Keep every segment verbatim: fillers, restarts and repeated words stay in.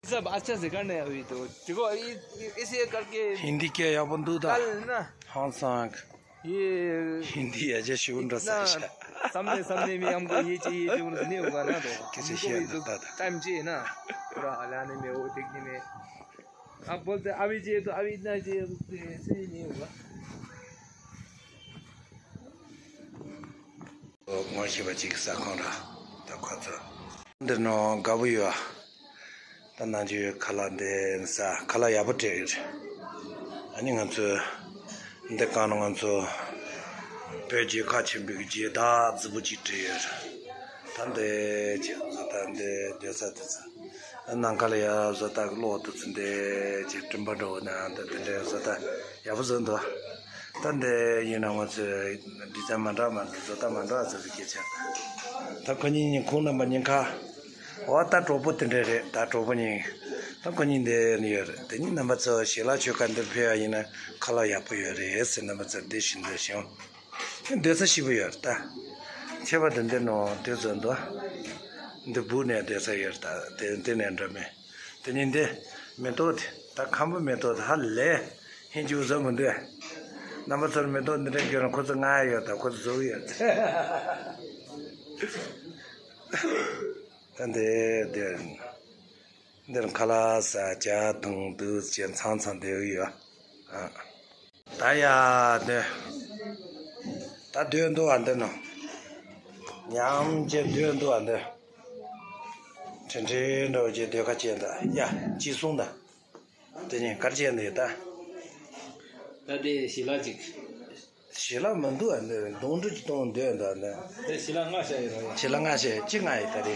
सब अच्छा से करने अभी तो। देखो, ये, ये, इसे करके हिंदी क्या याबंदू दा? कल ना। हाँ सांग। ये हिंदी अजय शिवंद्र ना, साशा। सामने, सामने में हमको ये चाहिए, ये चाहिए, नहीं होगा ना, तो कैसे हमको भी शेयर तो करता था? टाइम चाहिए ना, पूरा हलाने में, वो देखने में। आप बोलते, "अभी चाहिए," तो अभी इतना चाहिए, तो ऐसे ही नहीं होगा। ངོ་ཤེས་པ་གཅིག་ས་ཁོང་ར་ད་ཁོ་ཚོ་འདིར་ནང་དགའ་པོ་ཡོད། ད་ནང་ཆོས་ཁ་ལག་འདི་ས་ཁ་ལག་ཡག་པོ་སྤྲད་ཡོད། ཨ་ནི་ང་ཚོས་འདི་གང་ན་ང་ཚོ་བོད་རྒྱལ་ཁབ་ཆེན་པོའི་རྒྱལ་དར་རྫིག་པོ་ཅིག་བྲིས་ཡོད། ད་འདི་ཅི་བཟོ་ད་འདི་སྡོད་ས་དེ་ཚོ་ནམ་མཁའ་ལ་ཡ་བཟོ་ད་གློག་དེ་ཚོ་འདི་ཅི་སྤྲིན་པ་འགྲོ་ན་འདི་དེ་འདྲའི་བཟོ་ད་ཡག་པོ་བཟོ་འདུག་ད་འདི་ཡིན་ན་ང་ཚོས་ཌི་ཛའིན་མ་འདྲ་མ་འདྲ་བཟོ་ད་མ་འདྲ་བཟོ་བའི་སྐད་ཆ། ད་ཁོ་གཉིས་གཉིས་ཁོང་རྣམ་པ་གཉིས་ཀ་འོ་ད་གྲོགས་པོ་དེ་འདྲ་རེད། ད་གྲོགས་པོ་གཉིས་ད་ཁོ་གཉིས་འདི་ནས་ཡོད་རེད། དེ་གཉིས་རྣམ་པ་ཚོ་ཞལ་ལག་མཆོད་ཁང་འདིར་ཕེབས་ཡ་ཡིན་ན་ཁ་ལག་ཡག་པོ་ཡོད་རེད་ཟེར་རྣམ་པ་ཚོ་འདི་བཞིན་འདི་བཞིན་སྡོད་ས་ཞིབ་པོ་ཡོད་རེད། ད་ཁྱད་པར་དུ་འདི་ནང་དེ་ཚོ་འདུག་འདི་སྦུག་ནས་སྡོད་ས་ཡོད་རེད། ད་དེ་འདི་ནས་འགྲོ་མེད། དེ་ནི་འདི་མེ་ཏོག་དེ་ད་ཁམ་བུ་མེ་ཏོག་དེ་ཧ་ལས་ཧིན་ཅིག་བཟོ་མི་འདུག་རྣམ་པ་ཚོར་མེ་ཏོག་འདི་འདྲ་བསྐྱོན་ན་ཁོ་ཚོ་ང་ཡོད་ད་ཁོ་ཚོ་བཟོ་གི་ཡོད། ད་འདི་འདི་འདིར་ཁ་ལག་ཟ་ཇ་དང་འདུག་ཅེས་ཚང་ཚང་བསྡད་ཡོད། ཨ། ད་ཡ་འདི། ད་སྡོད་འདུག་ཨ་འདི་ནང་། ཉམས་ཀྱི་སྡོད་འདུག་ཨ་འདི། ཁྲིན་ཁྲིན་འདྲ་བོ་ཅིག་སྡོད་ཁ་བྱས་འདུག་ཡ་ཅི་གསུང་ད། དེ་ནས་གར་བྱས་འདུག་ད། ད་དེ་ཞི་ལ་ཅིག་ཞི་ལ་མི་འདུག་ཨ་འདི་གདོང་འདྲུད་ཀྱི་གཏོང་སྡོད་འདུག་ཨ་འདི། དེ་ཞི་ལ་ལྔ་བྱས་ཡོད་རེད། ཞི་ལ་ལྔ་བྱས་ཅི་ལྔ་ཡོད་ད་རེད།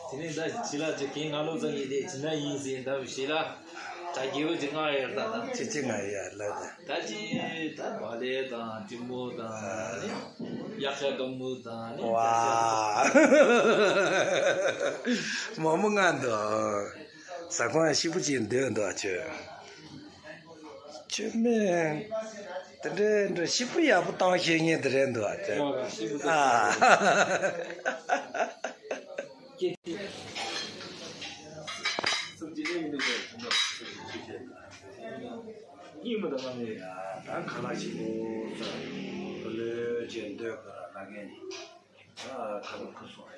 དེ་ནས་ད་ཞི་ལ་ཅིག་གིན་ང་ལོ་ཙམ་ཡིན་ཏེ་ཇི་ན་ཡིན་ཟིན་ད་ཞི་ལ། ད་རྒྱལ་པོ་ཅིག་ང་ཡོད་ད་ད། ཅི་ཅི་ང་ཡོད་ལ་ད། ད་ཅི་ད་བ་ལེ་དང་ཏི་མོ་དང་ནི་ཡག་ཤ་དགའ་མོ་དང་ནི་ཝ། མོ་མོ་ང་འདུག་ཟ་ཁང་ཡང་ཤི་པོ་ཅིག་འདོད་འདུག་ཁྱོད། ཁྱོད་མེད། དེ་འདྲའི་འདྲ་ཤི་པོ་ཡག་པོ་བཏང་ཤེས་ངེས་དེ་རེད་འདུག་ཨ་ཁྱོད། ཨ། གཉིས་མི་དང་མ་ནི་ད་ཁ་ལག་ཆེན་པོ་ཚོ་བུ་ལོན་ཅན་འདོད་ག་ལ་ལ་ངན་ནི་ད་ཁ་ལག་ཁུ་སོང་ཡ།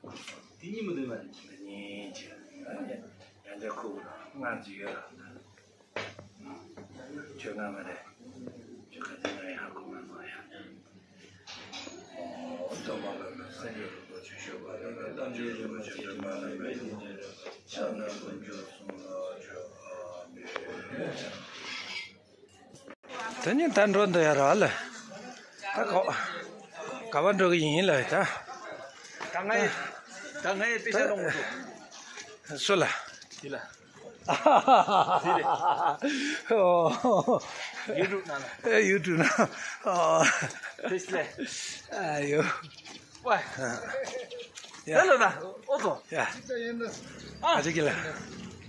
ཁུ་སོང་དེ་གཉིས་མི་དང་མ་ནི་ད་གཉིས་ཅན་ཡང་ཡང་ཁུ་གུ་ལ་ང་ཚོ་ཡོད་ལ་ཁྱོད་ང་མ་རེད། ཁྱོད་ཁ་ཚན་ང་ཡང་ཧ་གོ་མ་སོང་ཡ། དེ་ཉིན་ད་འགྲོ་འདི་ཡ་ར་ལ། ད་ག་ག་བ་འགྲོ་གི་ཡིན་ལ་ད། ད་ང་ཡི་ད་ང་ཡི་པེ་ཤ་ལོང་མོ་སུ་ལ། དེ་ལ། ཨོ། ཡུ་ཊུབ་ནང་ལ། ཨེ་ཡུ་ཊུབ་ནང་། ཨོ། ཕེ་ཤ་ལེ། ཨ་ཡོ། ཝེ། ཡ། ཧེ་ལོ་ན། ཨོ་ཙོ། ཡ། ཨ། ཨ་ཅིག་གི་ལ།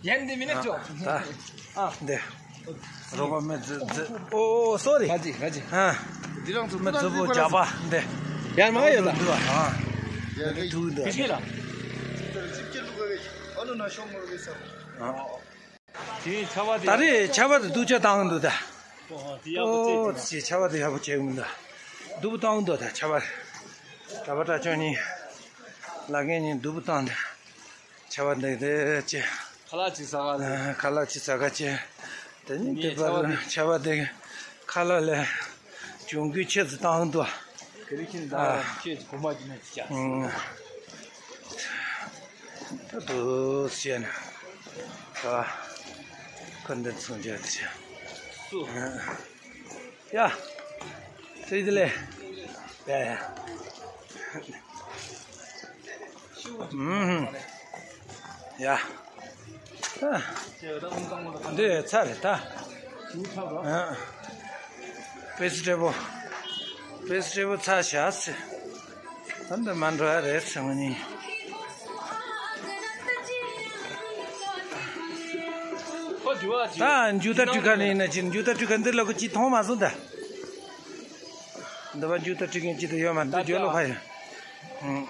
ཡན་དེ་མི་ནེ་ཅོ། ད། ཨ། འདི། རོགས་པ་མེ་ཛི་ཛི། ཨོ་ཨོ་སོ་རི། ང་ཅི་ང་ཅི། ཨ། འདི་རང་ཚོ་མེ་ཛི་བོ་ཇ་པ་འདི། ཡར་མ་ཡོད་ད། འདི་བ། ཨ། འདི་ཐུག་འདི། ཁྱི་ལ། ཨ། དེ་ཆ་བ་དེ། ད་རེས་ཆ་བ་དེ་སྡུག་ཅག་བཏང་འདུག་ད། ཨོ་དེ་ཡག་པོ་ཨོ་བྱེད་ཅེས་ཆ་བ་དེ་ཡག་པོ་བྱེད་མི་འདུག་སྡུག་པོ་བཏང་འདུག་ད་ཆ་བ། གྲྭ་པ་གྲྭ་ཆུང་གཉིས། ལ་རྒན་གཉིས་སྡུག་པོ་བཏང་འདུག་ཆ་བ་འདི་འདི་ཅི། ཁ་ལག་ཅིག་ཟ་ག་ལ། ཁ་ལག་ཅིག་ཟ་ག་ཅི། དེ་ནི་དེ་པར་ཆ་བ་དེ་ཁ་ལག་ལས་གྱོང་གུན་ཆེ་ཙམ་བཏང་འདུག་ག་རེ་ཁྱེད་ད་ཨ། ཁྱེད་གོ་མ་གྱི་ནས་ཅི་བྱ། ཨང་། ད་དུ་ཟེར་ན། ད་ཁོ་འདི་ཚོང་རྒྱག་དེ་བྱ། སུ། ཡ། ཚེ་འདི་ལས། ཡ་ཡ། ཨུམ། ཡ། འདི་ཚར་རེད་ད། ཨ། པེ་སི་ཊི་བོ། པེ་སི་ཊི་བོ་ཚར་བཞག་ཟེར། ད་འདི་མ་འགྲོ་ཡ་རེད་ཟེར་ངོ་ནི། ད་མཇུག་ད་སྤྲུལ་ཁ་ནས་ཡིན་ན་ཅི་མཇུག་ད་སྤྲུལ་ཁ་འདི་ལ་གོ་ཅི་མཐོང་མ་སོང་ད། འདི་བ་མཇུག་ད་སྤྲུལ་མཁན་ཅི་ད་ཡོད་མ་འདི་ཇོ་ལོ་ཕ་ཡ། ཨང་།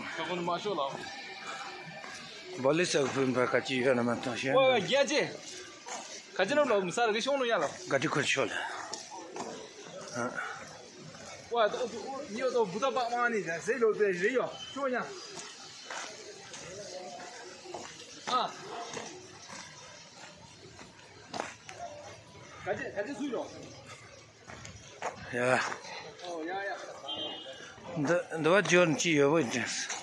བ་ལི་ས་གི་ཕུན་པ་ག་ཅི་ཡོད་ན་མ་མཐོང་ཤེས། ཨོ་རྒྱལ་ཅེ། ག་ཅི་ནོ་ལོ་མི་ས་ར་གི་ཤོང་ནོ་ཡ་ལོ། ག་ཏི་ཁུར་ཆོ་ལ། ཨ། ཨོ་ཨོ་ཨོ་ཉི་ཨོ་ཏོ་བུ་ད་པ་མ་ནི་ཟེ་ལོ་པེ་རེ་ཡོ་ཤོ་ཉ། ཨ། ག་ཅི་ག་ཅི་སུ་ཡོ། ཡ། ཨོ་ཡ་ཡ། འདི་འདི་བ་ཇོན་ཅི་ཡོད་པོ་ཡིན།